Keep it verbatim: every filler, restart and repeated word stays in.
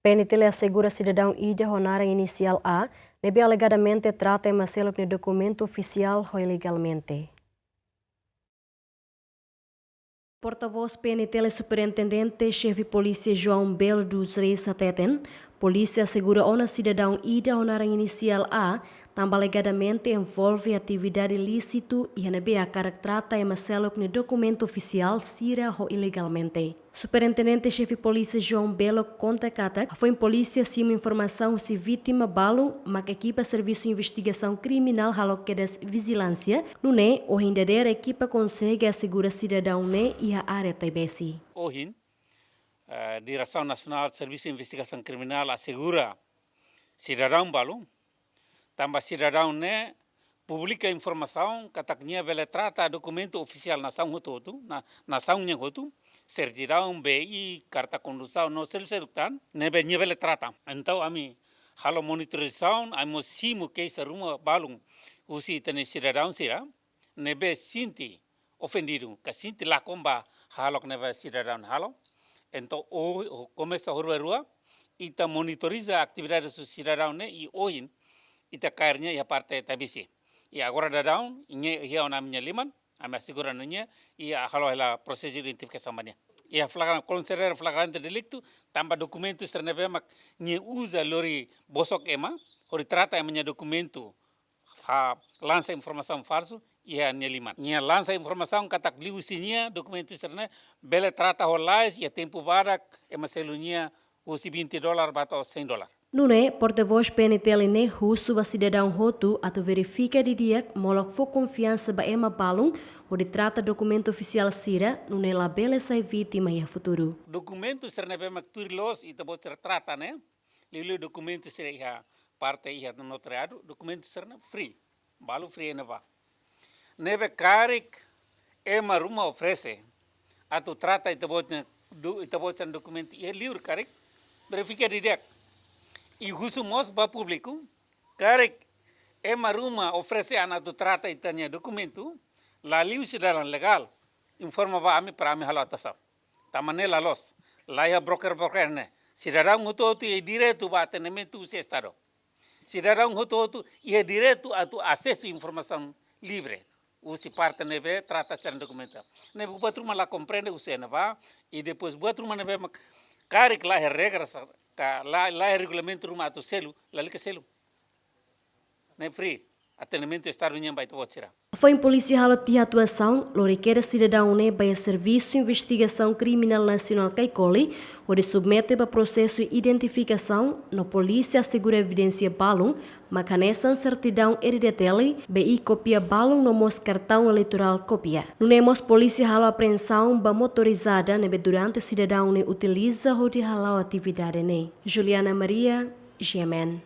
P N T L asegura sidadaun ida ho naran inisiál A, ne'ebé alegadamente trata ema seluk nia dokumentu ofisiál ho ilegalmente. Portavós P N T L Superintendente Xefe Polísia João Belo dos Reis hateten, polísia asegura ona sidadaun ida ho naran inisiál A, tanba alegadamente envolve atividade ilísitu iha ne'ebé hakarak trata ema seluk nia dokumentu ofisiál sira ho ilegalmente. Superintendente Xefe Polísia João Belo konta katak, hafoin polísia simu informasaun husi vítima balun, mak ekipa Servisu Investigasaun Kriminál halo kedas vijilánsia, nune'e ohin dadeer ekipa konsege asegura sidadaun ne'e iha área Taibesi. Ohin, eh, Diresaun Nasionál Servisu Investigasaun Kriminál asegura sidadaun balun, tanba sidadaun ne'e publika informasaun katak nia bele trata dokumentu ofisiál nasaun hotu-hotu, na, nasaun nian hotu, sertidaun, B I, karta kondusaun, no selu-seluk tan, ne'ebé nia bele trata. Entaun ami halo monitorizasaun, ami mós simu keixa ruma balun husi ita-nia sidadaun sira, ne'ebé sente ofendidu, ka sente lakon ba hahalok ne'ebé sidadaun halo. Entaun, o, o, komesa horibainrua, ita monitoriza atividade husi sidadaun ne'e i ohin, ita kaer nia iha parte Taibesi. I agora daudaun, nia iha ona ami-nia liman, ami asegura ona nia, i halo hela prosesu identifikasaun ba nia. Iha flagran-, konsidera flagrante deliktu, tanba dokumentu sira ne'ebé mak nia uza lori bosok ema, hodi trata ema nia dokumentu, ha, lansa informasaun falsu iha nia liman. Nia lansa informasaun katak liuhusi nia dokumentu sira-ne'e bele trata ho lalais iha tempu badak ema selu nia husi vinte dólar ba to'o cem dólar. Nune'e, portavós P N T L ne'e husu ba sidadaun hotu atu verifika didi'ak molok fó konfiansa ba ema balun hodi trata dokumentu ofisiál sira, nune'e labele sai vítima iha futuru. Dokumentu sira ne'ebé mak tuir loos ita-boot sira trata ne'e, liuliu dokumentu sira iha parte iha notariadu, dokumentu sira-ne'e free. Balu free ne'ebá. Ne'ebé karik ema ruma oferese atu trata ita-boot nia do-, ita-boot sira-nia dokumentu iha liur karik, verifika didi'ak. I husu mós ba públiku, karik ema ruma oferese an atu trata ita-nia dokumentu, la liu sidadaun legál, informa ba ami para ami halo atuasaun. Tanba ne'e la loos, la iha broker-broker ne'e. Sidadaun hotu-hotu iha direitu ba atendimentu husi Estadu. Sidadaun hotu-hotu iha direitu atu asesu informasaun livre husi parte ne'ebé trata sira-nia dokumentu. Ne'ebé buat ruma la komprende husi ne'ebá, i depois buat ruma ne'ebé mak karik la iha regras, ka la, la iha regulamentu ruma atu selu, lalika selu. Ne'e free, atendimentu Estadu nian ba ita-boot sira. Hafoin polísia halo tiha atuasaun, lori kedas sidadaun ne'e ba iha Servisu Investigasaun Kriminál Nasionál Caicoli, hodi submete ba prosesu identifikasaun, no polísia asegura evidénsia balun, mak hanesan sertidaun R D T L, B I kópia balun no mós kartaun eleitorál kópia. Nune'e mós polísia halo apreensaun ba motorizada ne'ebé durante sidadaun ne'e utiliza hodi hala'o atividade ne'e. Juliana Maria, G M N.